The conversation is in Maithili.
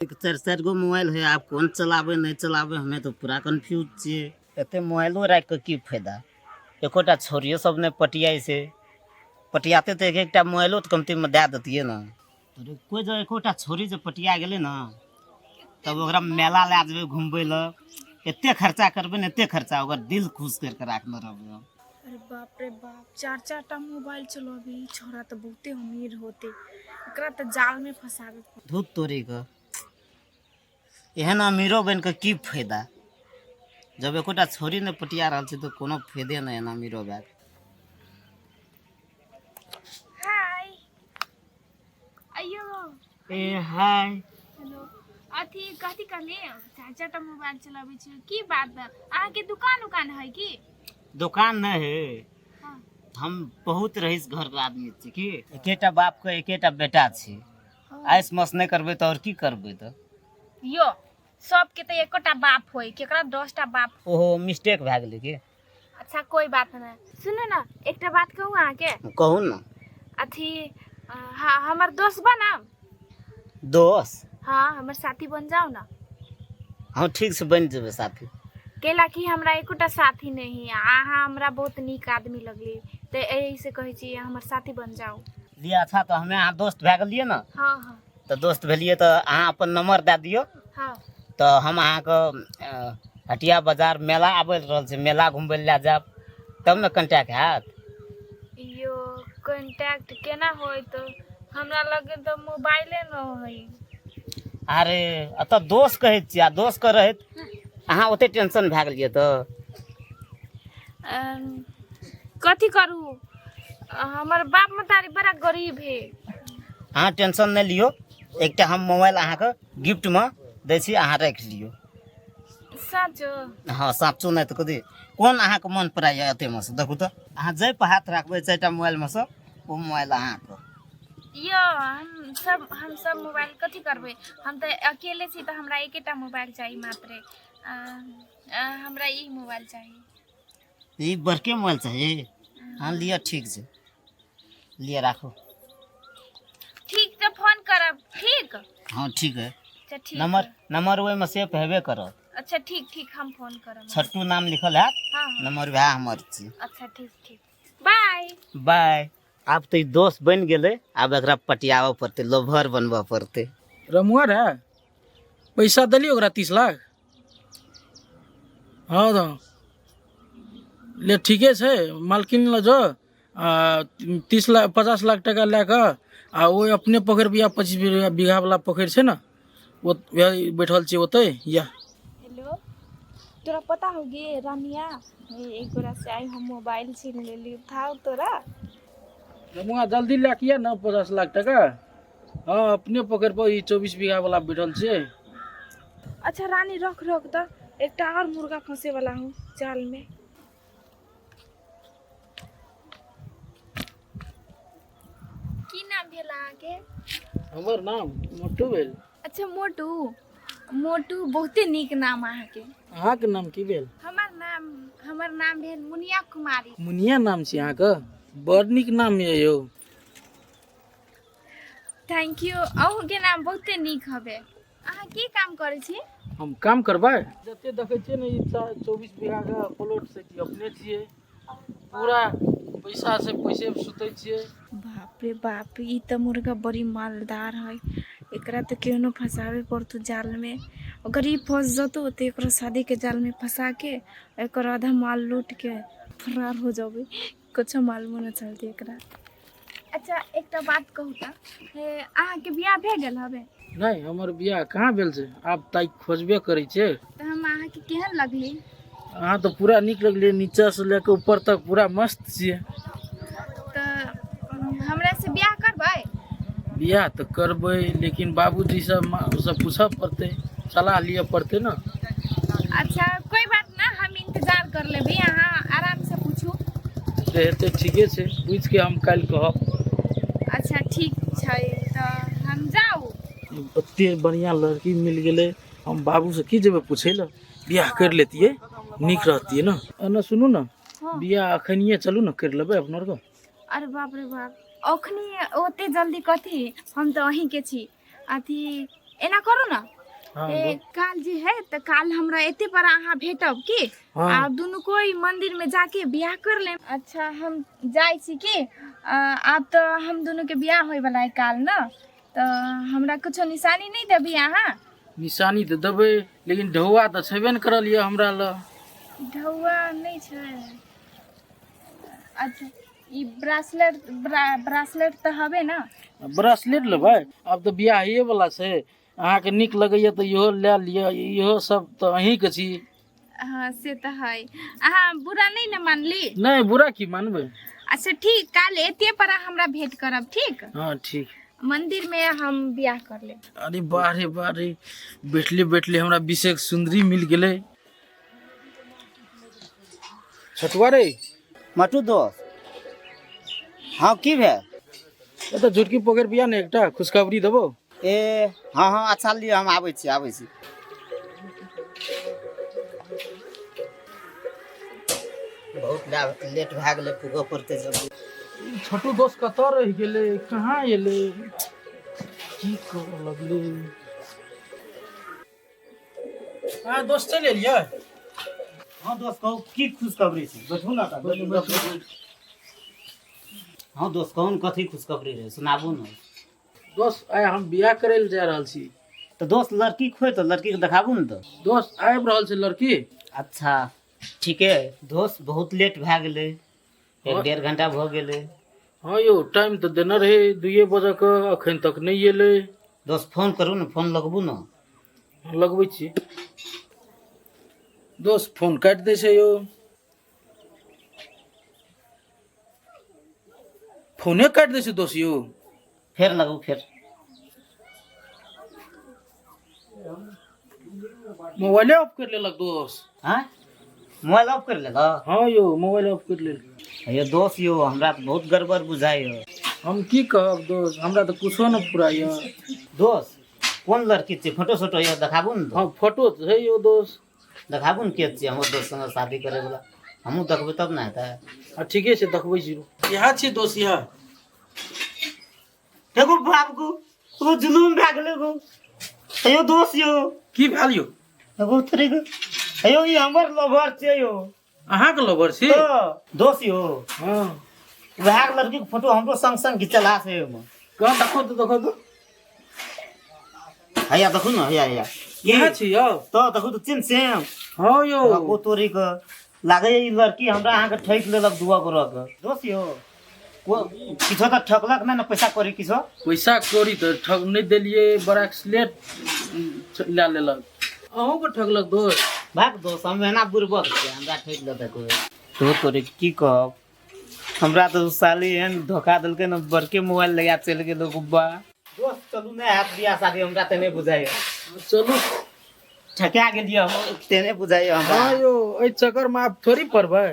चारि चारि गो मोबाइल है, आब कोन चलाबै नहि चलाबै, हमे तऽ पूरा कन्फ्यूज छियै। एते मोबाइलो राखि कऽ की फायदा, एकोटा छौड़ियो सब नहि पटियाइ छै। पटियाते तऽ एक एकटा मोबाइलो तऽ कमतीमे दए देतियै ने। तऽ कोइ जँ एकोटा छौड़ी जे पटिया गेलै ने, तब ओकरा मेला लए जेबै घुमबै लए, एते खर्चा करबै ने, एते खर्चा, ओकर दिल खुश करि कऽ राखने रहबै हम। अरे बाप रे बाप, चार चार टा मोबाइल चलबी, ई छोरा तऽ बहुते अमीर होते, एकरा तऽ जाल में फंसाबे पड़त। धूत तोरी के, एहन अमीरो बनि कऽ की फायदा, जब एकोटा छोरी नहि पटिया रहल छै तऽ कोनो फायदे नहि एहन अमीरो भए कऽ। हाय, अयो। ए हाय। हेलो, अथी कथी कहली, चार चार टा मोबाइल चलाबै छी, की बात बा? अहाँके दुकान उकान है की? दुकान नहीं है। हाँ। हम बहुत रईस घर के आदमी छी, की एकेटा बाप के एकेटा बेटा छी। ऐस मस नहीं करबै तऽ और की करबै तऽ? यो सबके तऽ एकोटा बाप होय, केकरा 10टा बाप? ओहो, मिस्टेक भए गेलै की। अच्छा, कोई बात नहीं। सुनू ना, एकटा बात कहू अहाँके? कहू ना। अथी हाँ, हमर दोस्त बनब? दोस्त? हाँ, हमर साथी बन जाओ ना। हाँ, ठीक से बन जेबै साथी। कैला कि हमरा एकोटा साथी नहीं है, अहाँ हमरा बहुत नीक आदमी लगली, तऽ एहि से कहै छी हमर साथी बन जाओ। लिअ, अच्छा तऽ हमे अहाँ दोस्त भए गेलियै ने। हाँ हाँ। तऽ दोस्त भेलियै तऽ अहाँ अपन नंबर दए दियौ। हाँ। तऽ हम अहाँके हटिया बाजार मेला आबि रहल छै, मेला घुमबै लए जायब तब ने कॉन्टैक्ट हैत। यो कॉन्टैक्ट केना होइत? हमरा लगे तऽ मोबाइले न है। अरे, एतऽ दोस्त कहै छियै आ दोस्त के रहैत अहाँ ओते टेंशन भए गेलियै तऽ? कथी करू, हमर बाप मतारी बड़ा गरीब है। अहाँ टेंशन नहि लियौ, एकटा हम मोबाइल अहाँके गिफ्टमे दै छी, अहाँ राखि लियौ। साँचो? हँ, साँचो नहि तऽ कथी। कोन अहाँके मन पड़ैए एतेमे से देखू तऽ, अहाँ जाहि पर हाथ राखबै चारिटा मोबाइलमे से, ओ मोबाइल अहाँके। यो हम सब मोबाइल कथी करबै? हम तऽ अकेले छी, तऽ हमरा एकेटा मोबाइल चाही मात्रे। आ, आ, हमरा ई मोबाइल चाही। ई बड़के मोबाइल चाही? हँ, लिअ, ठीक छै, लिअ, राखू। ठीक, तऽ फोन करब, ठीक? हँ, ठीक है। अच्छा, ठीक। नंबर है। नंबर ओहिमे सेव हेबे करत। अच्छा, ठीक ठीक, हम फोन करब। छट्टू नाम लिखल हैत। हाँ हाँ। नंबर वएह हमर छी। अच्छा, ठीक ठीक, बाय। बाय। आब तऽ ई दोस्त बनि गेलै, आब एकरा पटियाबऽ पड़तै, लोभर बनबऽ पड़तै। रमुआ रे, पैसा देलियै ओकरा 30 लाख? हँ, तऽ ले, ठीके छै, मालकिन लऽ जो आ 30 लाख 50 लाख टाका लए कऽ आ ओ अपने पोखरि पर, 25 बीघा बीघावला पोखरि छै ने, ओ वएह बैठल छियै ओतहि या। हेलो, तोरा पता हो गे रानिया, एक गोरा से आई हम मोबाइल छीन लेली था तोरा। रमुआ, जल्दी लए कऽ ने 50 लाख टाका। हँ, अपने पोखरि पर ई 24 बीघावला बैठल छियै। अच्छा रानी, रख रख तऽ, एकटा और मुर्गा फंसे वाला हूँ जाल में। की नाम भेल अहाँके? हमर नाम मोटू भेल। अच्छा मोटू, मोटू, बहुते नीक नाम अहाँके। अहाँके नाम की भेल? हमर नाम भेल मुनिया कुमारी। मुनिया नाम छी अहाँके? बड़ नीक नाम यऽ यौ। Thank you. अहूँके नाम बहुते नीक हबे। अहाँ की काम करै छी? हम काम करबै? जते देखै छियै ने, ई 24 बीघाके प्लॉट से कि अपने छियै, पूरा पैसा से पैसे सुतै छियै। बाप रे बाप, ई तऽ मुर्गा बड़ी मालदार है। एकरा तऽ केहनो फंसाबे पड़तौ जाल में। अगर ई फंस जतो तऽ एकरा शादी के जाल में फंसा के एकर आधा माल लूट के फरार हो जबै, कुछो मालूमो न चलते एकरा। अच्छा, एकटा बात कहू तऽ, हे, अहाँके बियाह भए गेल हबे? नहि, हमर बियाह कहाँ भेल छै, आब ताइ खोजबे करै छै। तऽ हम अहाँके केहन लगली? अहाँ तऽ पूरा नीक लगलियै, नीचा से लए कऽ ऊपर तक पूरा मस्त छियै। तऽ हमरा से बियाह करबै? बियाह तऽ करबै, लेकिन बाबूजी से से पूछऽ पड़तै, सलाह लिअ पड़तै ने। अच्छा, कोई बात ना, हम इंतजार कर लेबै, अहाँ आराम से पूछू। से हेतै, ठीके छै, पूछि के हम काल्हि कहब। अच्छा, ठीक छै, तऽ हम जाउ। ओते बढ़िआँ लड़की मिल गेलै, हम बाबूसँ की जेबै पूछै लए? बियाह करि लेतियै, नीक रहतियै ने। एना सुनू ने। हाँ। बियाह अखनिये चलू ने करि लेबै अपना आरके। अरे बाप रे बाप, अखनी ओते जल्दी कथी? हम तऽ अहीँके छी। अथी एना करू ने। हाँ। ए, काल जे है तऽ काल हमरा एते पर अहाँ भेटब की? हाँ। आ दुनू कोई मंदिर में जाके बियाह कर लेम। अच्छा, हम जाइ छी की, आब तऽ हम दुनू के बियाह होय वाला है काल न, तऽ हमरा कुछो निशानी नहीं देबी अहाँ? निशानी तऽ देबै, लेकिन ढौआ तऽ छेबे ने करल यऽ हमरा लग। ढौआ नहीं छै? अच्छा, ई ब्रासलेट, ब्रासलेट तऽ हबे ना? ब्रासलेट लेबै? आब तऽ बियाहे वाला छै, अहाँके नीक लगैया तऽ इहो लए लिअ, इहो सब तऽ अहीँके छी। हाँ, से तऽ है। अहाँ बुरा नहीं ने मानली? नहि, बुरा की मानबै। अच्छा ठीक, काल एते पर अहाँ हमरा भेंट करब, ठीक? हाँ, ठीक। मंदिर में हम बियाह कर लेब। अरे बाह रे बाह रे, बैठले बैठले हमरा विशेष सुंदरी मिल गेलै। छोटुआ रे। मटू दोस्त, हाँ, की भेल? एतऽ झुटकी पोखरि बिया ने एकटा खुशखबरी देबो। ए हाँ हाँ, अच्छा लिअ, हम आबै छी, आबै छी। बहुत लेट भए गेलै, पुगऽ पड़तै जल्दी। छोटू दोस्त कतऽ रहि गेलै? कहाँ एलै? की करऽ लगलै? हाँ दोस्त, चलि एलियै? हाँ दोस्त, कहू, की खुशखबरी छै? बैठू ने तऽ, बैठू, बैठू। हाँ दोस्त, कहू ने, कथी खुशखबरी रहै, सुनाबू ने। दोस्त, आइ हम बियाह करै लए जा रहल छी। तऽ दोस्त, लड़की खोइ तऽ लड़कीके देखाबू ने तऽ। दोस्त, आबि रहल छै लड़की। अच्छा, ठीके दोस्त, बहुत लेट भए गेलै, एक डेढ़ घंटा भऽ गेलै। हाँ यौ, टाइम तऽ देने रहै 2 बजे के, अखन तक नहि एलै। दोस्त, फोन करू ने, फोन लगबू ने। लगबै छी दोस्त, फोन काटि दै छै यौ, फोने काटि दै छै दोस्त यौ। फेर लगू, फेर। मोबाइले ऑफ करि लेलक दोस्त। हाँ, मोबाइल ऑफ कर लेलक? हाँ यौ, मोबाइल ऑफ करि लेलक। यो दोस्त यो, हमरा तऽ बहुत गड़बड़ बुझाइ। हम की कहब दोस्त, हमरा तऽ कुछो नहि पूरा यऽ। दोस्त, कोन लड़की छै? फोटो सोटो यऽ, देखाबू ने। हाँ, फोटो तऽ छै यौ दोस्त। देखाबू ने, के छियै हमर दोस्त संगे शादी करे वाला? हमहूँ देखबै तब ने हेतै। हाँ, ठीके छै, देखबै छी। इएह छियै दोस्त, इएह। देखू बाप गो, ओ जुलूम भए गेलै गो। अयो दोस्त यो। की भेल यौ? एगो थोड़े गो, अयो ई हमर लवर छै यो। अहाँके लवर छी? तऽ दोस्त यो। हाँ। वएह लड़की के फोटो हमरो संग संग घिचला छै ओहिमे। कहाँ? देखो तऽ, देखो तऽ। हैया देखू ने, हैया हैया। इएह छी यौ? तऽ देखू तऽ, चिन्ह सेम। हाँ यौ। ओ तोरी के लागैए ई लड़की हमरा अहाँके ठकि लेलक दुआ गोरह के। दोस्त यौ, किछो तऽ ठकलक नहि ने, पैसा कौड़ी किछो? पैसा कौड़ी तऽ ठग नहि देलियै, ब्रासलेट लए लेलक। अहूँके ठकलक दोस्त? भाग दोस्त, हम एना बुड़बक छियै, हमरा ठकि लेतै कोइ? तो तोरे की कहब, हमरा तऽ साली एहन धोखा देलकै ने, बड़के मोबाइल लगा चलि गेल गुब्बा। दोस्त चलू, नहि हैत बियाह शादी, हमरा तऽ नहि बुझाइए। चलू। ठका गेलियै हम, ते नहि बुझाइए हमरा। हाँ यौ, एहि चक्करमे आब थोड़ी पड़बै।